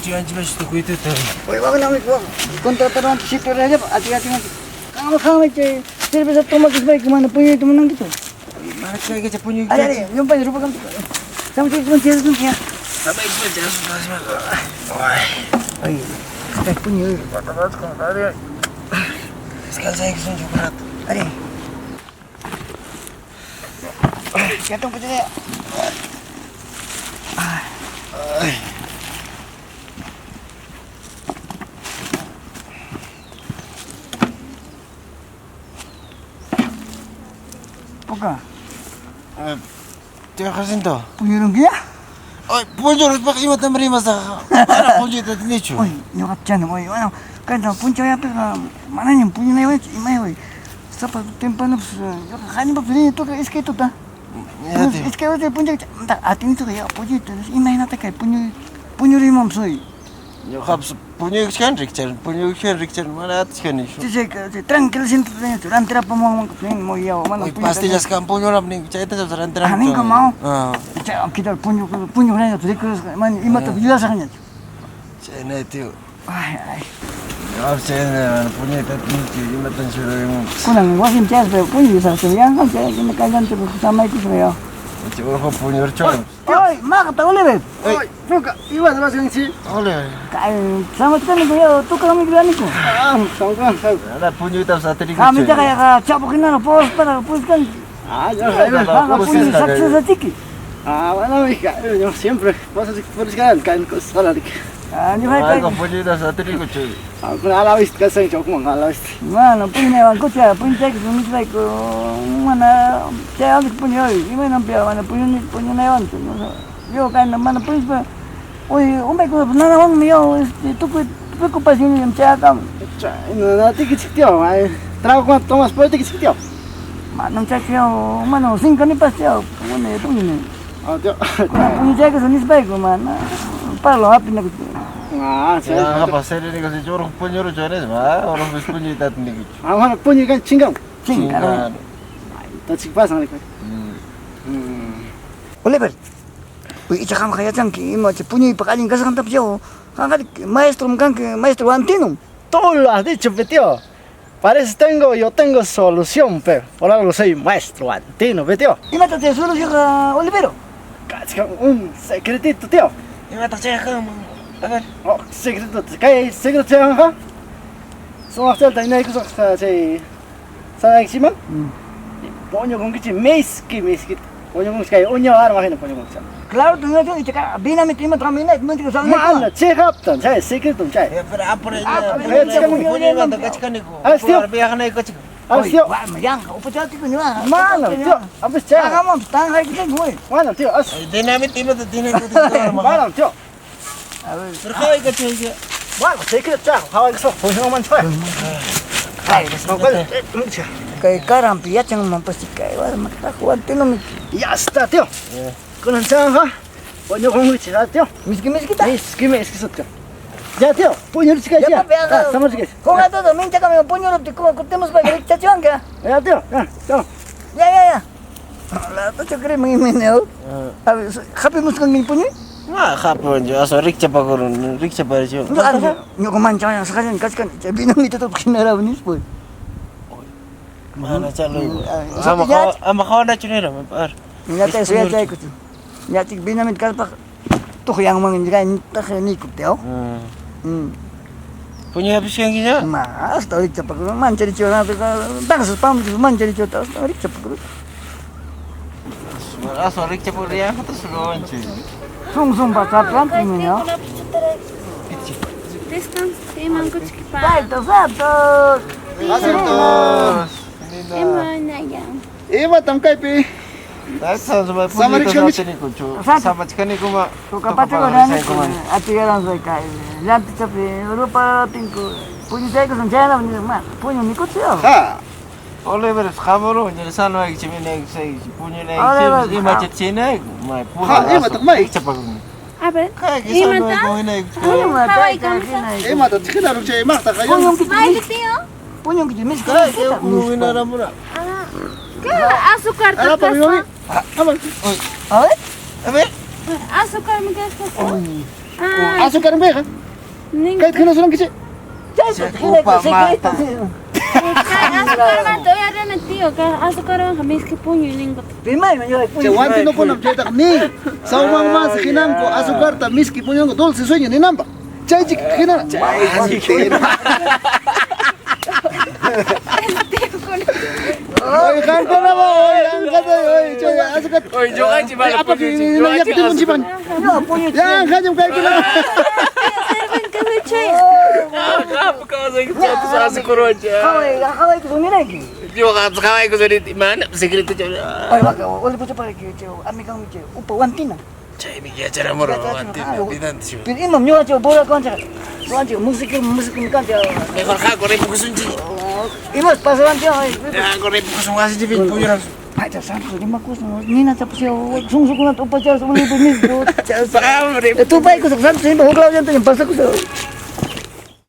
Puñuchiwanchikpash tukuy tuta. Oye, waqnami contrataron sitio rayapa ati ati Qam qam chay cerveza tomakuspayki mana puñuyta munankichu. Mana chaykicha puñuy. Ay, ay, llumpay rupa kam. Sam chay chay ya. Ay, kay puñuy. Descansaykisunchik un rato. Ari. Ya tengo que Poka, Tío Jacinto. puñurunkiña? Ay, puñuruspaqa imatam rimasaq. Mana puñuyta atinichu. Oy, ñuqachani, oy, bueno, kayta punchawyapiqa manañam puñunaywanchu imayaway. Sapa tempanopas ñuqa qanipapas rini tuka iskay tuta. Ya, tío. Iskay wata punchaw atinichu ya puñuyta, imaynata kay puñuy puñuriymanpas oy. Ñuqapas puñuykuchkani rikchar, puñuykuchkani rikchar, mana atichkanichu. Chay chay tranquilo siento rantirapamwanman nin yaw mana Uy, pastillas kan puñunap ninku, chaytachapas rantirapam. Ah, ninkum, mau. Ah, Chay kita puñu puñu rikurusqa mana imata yuyasaqñachu. chayna, tío. Ay, ay. Ñuqapas chayna mana puñuyta atinichu, imatan churaymanpas. Kunan wasin chayaspa puñu yuyasaqchu yanqam chay kallanta samaykusqa yaw. Chay urqu puñurchun. Oy, maqta Oliver. Ay, Nunca, ibas más en sí. Oliver. Kay samachkaniku yaw tukamik raniku. Ah, son Mana puñuytapas atinikuchu. Qamitaqa yaqa chapu hinaraq pusparaqa puriskanki. Ah, yo Qamqa puñu saksasachiki. Ah, bueno, mija, yo siempre cosas por escalar, caen cosas a la Ah, ñuqayqa Ayqa puñuytapas atinikuchu. Ah, a la vista, que se yo como a la vista. mana puñunaywankucha puñuchayku nispayku mana chay alik puñuy imaynanpi mana puñuni puñunaywanchu. Yo kayna mana puñuspa uy umaykunapas nanawanmi yaw este tukuy preocupaciones chayakamun. No, no, te que tío, trago cuando tomas por te que tío. Manam chaychu yaw mana sinkanipas yaw puñuni puñuni. Ah, tío. Kunan puñuchayku nispayku mana parlo hapinakuchu. Ah, sí. Yanqapas serenikusi urqu puñuruchu nispa, ah, urqupas puñuyta atinikuchu. Ah, bueno, puño can chingón. Chinga. Entonces, ¿qué pasa, marico? Oliver, uy, icha qamqa yachanki ima chay puñuypaq allin kasqantapas yaw qanqa maestrom kanki maestro antinum. Tú lo has dicho, pe, tío. Parece tengo, yo tengo solución, pero por algo soy maestro antino, pe, tío. Imata chay solucionqa Olivero? Cacha, Un secretito, tío. Imataq chayqa A ver. Oh, secreto, kay secreto chayqa. Sumaqchata inaykusaq chay sanaykichiman. Puñu kunkichik miski miskita. Puñu kunkichik kay uña arma hina puñu kunkichik. Claro, tú no icha binamita imata qam inayta mantika Mana chiqaptan chay secreto chay. Ya, pero apura Ah, pero puñuymanta kachkaniku. Ah, tío. Viajanaykuchik. Ah, tío. Yanqa upachatiku ñuqa. Mana, tío. Apis chay. Hagamanpas tanqaykichik güey. Mana, tío. As. Dinamita imata dinamita. Mana, tío. A ver. Pero qhawaykachiy. Bueno, secreto chay. Qhawaykusaq puñuman chay. Kay Bueno, kay karanpi yachanmanpas kay warma kaq antinumi. Ya está, tío. Kunan chayqa puñu kunkichik, ah, tío. Miski miskita. Miski miski sutqa. Ya, tío. Puñuruchik Ya ya. papi, haga. Samarchik. Con todo, mincha kami puñurupti kuma kutimuspa rikchachiwanka. Ya, tío. Ya, tío. Ya ya ya. La tacho crema imeneo. A ver, hapimusqanki puñuy? Ma hapunchu, aswan rikchapakurun, rikchaparichu. Ñuqa manchawan saqallan kachkani chay binamita hinaraq nispa. Mana chalo. Ah, Ama ya. ama qhawanachu nira, a ver. Ñatay suyachaykuchu. Ñachik binamita kaspaqa tuqyanman taq nikuptiaw. Puñuy hapishkankiña? Ma, hasta rikchapakurun mancharichiwanapika tanqasas pamchis mancharichiwata hasta rikchapakurun. Aswan rikchapakurun yanqata sukawanchik. Sum sum pachapanti niño. Descansa, imankuchkipa. Salto, salto. Aceptos. Imanaya. Imatam kaypi. Samarikshanichu. Samachkanikuma. Tukapachakurani atigaran kay llantichapi ruparaptinku puñuchaykusan chayanapaq nispa puñu mikuchiyaw. Ha. Oliver hamurun, sanwaykichik minaykichik, Oliver, puñunaykichik, imachik chinayku, may Ha, imataq may? Rikchapakurun. A ver. Kayki Imata? sanwayku minaykichik. Ima Hawaykamusa. tayta Imata chiqinarum chay maqtaqa. Puñunkichik Maypi tío? puñunkichik miski Kayki miskita. winaramunaq. Ah. ¿Qué? Azúcar Arapa mi mami. kaspa. A ver. A ver. Azúcar mi kaspa. Ah, Azúcar mbeqa. Kayta hinasurankichik? Chayta hinayku secreto. Azucarmanta uyarina tío, kay azucarwanqa miski puñuy ninku. Rimayman ñuqayku Chay wantinokunam chaytaqa nin. Sawmanmansi hinanku azucarta miski puñunku dulce sueño ninanpaq. Chaychik hinana. Oye, qamkunama, oye, anqata, oye, chay azucar. Oye, ñuqanchik mana Apaki, puñunchik, ñuqanchik llaqtimunchikman. No, puñuy. Ya, anqañam kaykunama. Chay Qam kawsayki chapas azucarwanchik. Qaway, qawayku sumirayki. Ñuqa qawayku suriti, mana secreto chay. Oye, vaca, oli pucha para que chay amikanmi chay upa wantina. Chaymi yacharamurqa wantina, vidante shu. Pero imam ñuqa chay bora concha. Wanchi música, música mi canta. Mejor hago ripukusunchik. Imas pasawanchi ay. Hago ripukusun wasinchikpi puñurasun. Pacha santo rimakus nina chapasya sunsukunata upacharsa uli mismo. Vamos, Tupayku santo simba huk lawllanta pasakusa.